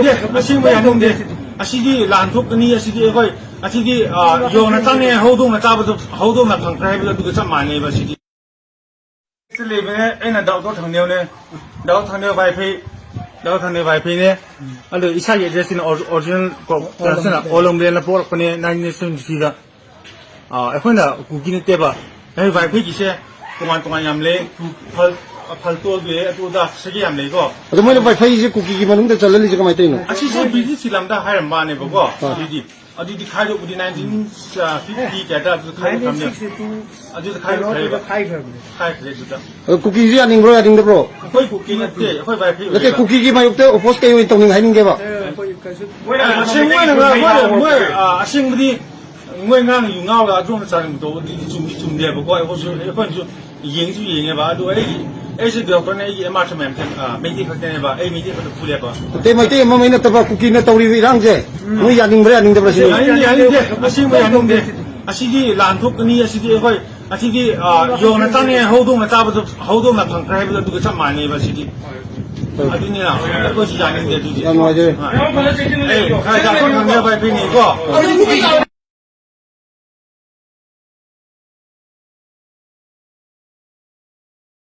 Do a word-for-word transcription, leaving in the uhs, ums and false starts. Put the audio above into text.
ꯑꯦ, ꯑꯁꯦꯡꯕ ꯌꯥꯅꯤꯡꯗꯦ꯫ ꯑꯁꯤꯗꯤ ꯂꯥꯟ ꯊꯣꯛꯀꯅꯤ, ꯑꯁꯤꯗꯤ ꯑꯩꯈꯣꯏ, ꯑꯁꯤꯗꯤ, ꯑ, ꯌꯣꯡꯅ ꯆꯥꯅꯤꯡꯉꯥꯏ ꯍꯧꯗꯣꯡꯅ ꯆꯥꯕꯗꯣ, ꯍꯧꯗꯣꯡꯅ ꯐꯪꯈ꯭ꯔꯦ ꯍꯥꯏꯕꯗꯣ ꯑꯗꯨꯒ ꯆꯞ ꯃꯥꯟꯅꯩꯕ ꯑꯁꯤꯗꯤ꯫ ꯂꯩꯕꯅꯦ, ꯑꯩꯅ ꯗꯥꯎꯇꯣ ꯊꯪꯅꯦꯕꯅꯦ, ꯗꯥꯎ ꯊꯪꯅꯦꯕ ꯚꯥꯏ ꯐꯩ, ꯗꯥꯎ ꯊꯪꯅꯦꯕ ꯚꯥꯏ ꯐꯩꯅꯦ꯫ ꯑꯗꯣ ꯏꯁꯥꯒꯤ ꯑꯦꯗ꯭ꯔꯦꯁꯁꯤꯅ ꯑꯣꯔꯤ-, ꯑꯣꯔꯤꯖꯤꯅꯦꯜ ꯀꯣ-, ꯀꯩꯅꯣꯁꯤꯅ ꯑꯣꯜ ꯂꯣꯡꯂꯦꯟꯗ ꯄꯣꯛꯂꯛꯄꯅꯦ, ꯅꯥꯏꯟꯇꯤꯟ ꯁꯚꯦꯟꯇꯤ ꯊ꯭ꯔꯤꯗ꯫ ꯑꯥ, ꯑꯩꯈꯣꯏꯅ ꯀꯨꯀꯤ ꯅꯠꯇꯦꯕ꯫ ꯑꯩ ꯚꯥꯏ ꯑꯩꯈꯣꯏꯒꯤꯁꯦ ꯇꯣꯉꯥꯟ ꯇꯣꯉꯥꯟ ꯌꯥꯝ ꯂꯩ꯫ ꯐꯜ, ꯐꯜ ꯇꯣꯜ ꯂꯩ, ꯑꯗꯨ ꯑꯗꯥ ꯁꯤꯒꯤ ꯌꯥꯝ ꯂꯩꯀꯣ꯫ ꯑꯗꯣ ꯃꯣꯏꯅ ꯚꯥꯏ ꯐꯩꯁꯦ ꯀꯨꯀꯤꯒꯤ ꯃꯅꯨꯡꯗ ꯆꯜꯍꯜꯂꯤꯁꯦ ꯀꯃꯥꯏꯅ ꯇꯧꯔꯤꯅꯣ? ꯑꯁꯤꯁꯦ ꯕ꯭ꯔꯤꯇꯤꯁ ꯐꯤꯂꯝꯗ ꯍꯥꯏꯔꯝꯕꯅꯦꯕꯀꯣ꯫ ꯑꯥ꯫ ꯑꯗꯨꯗꯤ, ꯑꯗꯨꯗꯤ ꯈꯥꯏꯗꯣꯛꯄꯗꯤ ꯅꯥꯏꯟꯇꯤꯟ ꯐꯤꯐꯇꯤ ꯀꯌꯥꯗ ꯑꯗꯨ ꯈꯥꯏꯗꯣꯛꯈ꯭ꯔꯕꯅꯦ꯫ ꯅꯥꯏꯟꯇꯤꯟ ꯁꯤꯛꯁꯇꯤ ꯇꯨ ꯑꯗꯨꯗ ꯈꯥꯏꯗꯣꯛꯈ꯭ꯔꯦꯕ꯫ ꯀꯩꯅꯣꯗꯨꯗ ꯈꯥꯏꯈ꯭ꯔꯕꯅꯦ꯫ ꯈꯥꯏꯈ꯭ꯔꯦ ꯑꯗꯨꯗ꯫ ꯑꯗꯣ ꯀꯨꯀꯤꯁꯦ ꯌꯥꯅꯤꯡꯕ꯭ꯔꯣ, ꯌꯥꯅꯤꯡꯗꯕ꯭ꯔꯣ? ꯑꯩꯈꯣꯏ ꯀꯨꯀꯤ ꯅꯠꯇꯦ, ꯑꯩꯈꯣꯏ ꯚꯥꯏ ꯐꯩ ꯅꯠꯇꯦ, ꯑꯣꯏꯕ꯫ ꯀꯨꯀꯤꯒꯤ ꯃꯥꯌꯣꯛꯇ ꯑꯣꯄꯣꯁ ꯀꯩ ꯑꯣꯏꯅ ꯇꯧꯅꯤꯡ ꯍꯥꯏꯅꯤꯡꯒꯦꯕ? ꯑꯦ, ꯑꯩꯈꯣꯏ ꯀꯩꯁꯨ ꯑꯁꯦꯡꯕ ꯑꯣꯏꯅ ꯉꯥꯡꯕ ꯃꯣꯏ, ꯑ, ꯑꯁꯦꯡꯕꯗꯤ ꯃꯣꯏ ꯉꯥꯡ ꯌꯨ ꯉꯥꯎꯔꯒ ꯑꯗꯨꯝ ꯆꯥꯅꯤꯡꯕꯗꯣ ꯑꯗꯨꯗꯤ ꯆꯨꯝꯗꯤ ꯆꯨꯝꯗꯦꯕꯀꯣ꯫ ꯑꯩꯈꯣꯏꯁꯨ, ꯑꯩꯈꯣꯏꯅꯁꯨ ꯌꯦꯡꯁꯨ ꯌꯦꯡꯉꯦꯕ꯫ ꯑꯗꯨ ꯑꯩꯒꯤ, ꯑꯩꯁꯦ ꯗꯣꯛꯇꯔꯅꯦ, ꯑꯩꯒꯤ ꯑꯦꯝ ꯑꯥꯔ ꯊꯝꯃꯦ ꯍꯥꯏꯕꯁꯦ, ꯑ, ꯃꯩꯇꯩ ꯈꯛꯇꯅꯦꯕ꯫ ꯑꯩ ꯃꯩꯇꯩ ꯈꯛꯇ ꯐꯨꯂꯦꯕ꯫ ꯑꯇꯩ ꯃꯩꯇꯩ ꯑꯃꯃꯩ ꯅꯠꯇꯕ ꯀꯨꯀꯤꯅ ꯇꯧꯔꯤꯕ ꯏꯔꯥꯡꯁꯦ ꯅꯣꯏ ꯌꯥꯅꯤꯡꯕ꯭ꯔꯥ ꯌꯥꯅꯤꯡꯗꯕ꯭ꯔꯥ ꯁꯤꯅꯤ? ꯌꯥꯅꯤꯡꯗꯦ, ꯌꯥꯅꯤꯡꯗꯦ꯫ ꯑꯁꯦꯡꯕ ꯌꯥꯅꯤꯡꯗꯦ꯫ ꯑꯁꯤꯗꯤ ꯂꯥꯟ ꯊꯣꯛꯀꯅꯤ, ꯑꯁꯤꯗꯤ ꯑꯩꯈꯣꯏ, ꯑꯁꯤꯗꯤ, ꯑ, ꯌꯣꯡꯅ ꯆꯥꯅꯤꯡꯉꯥꯏ ꯍꯧꯗꯣꯡꯅ ꯆꯥꯕꯗꯣ, ꯍꯧꯗꯣꯡꯅ ꯐꯪꯈ꯭ꯔꯦ ꯍꯥꯏꯕꯗꯣ ꯑꯗꯨꯒ ꯆꯞ ꯃꯥꯟꯅꯩꯕ ꯑꯁꯤꯗꯤ꯫ ꯑꯗꯨꯅꯤꯅ ꯑꯩꯈꯣꯏꯁꯨ ꯌꯥꯅꯤꯡꯗꯦ ꯑꯗꯨꯗꯤ꯫ ꯌꯥꯝ ꯅꯨꯡꯉꯥꯏꯖꯔꯦ꯫ ꯑ꯫ ꯑꯦ, ꯈꯔ ꯌꯥꯝ ꯈꯪꯅꯕ ꯍꯥꯏꯕꯤꯅꯤꯀꯣ꯫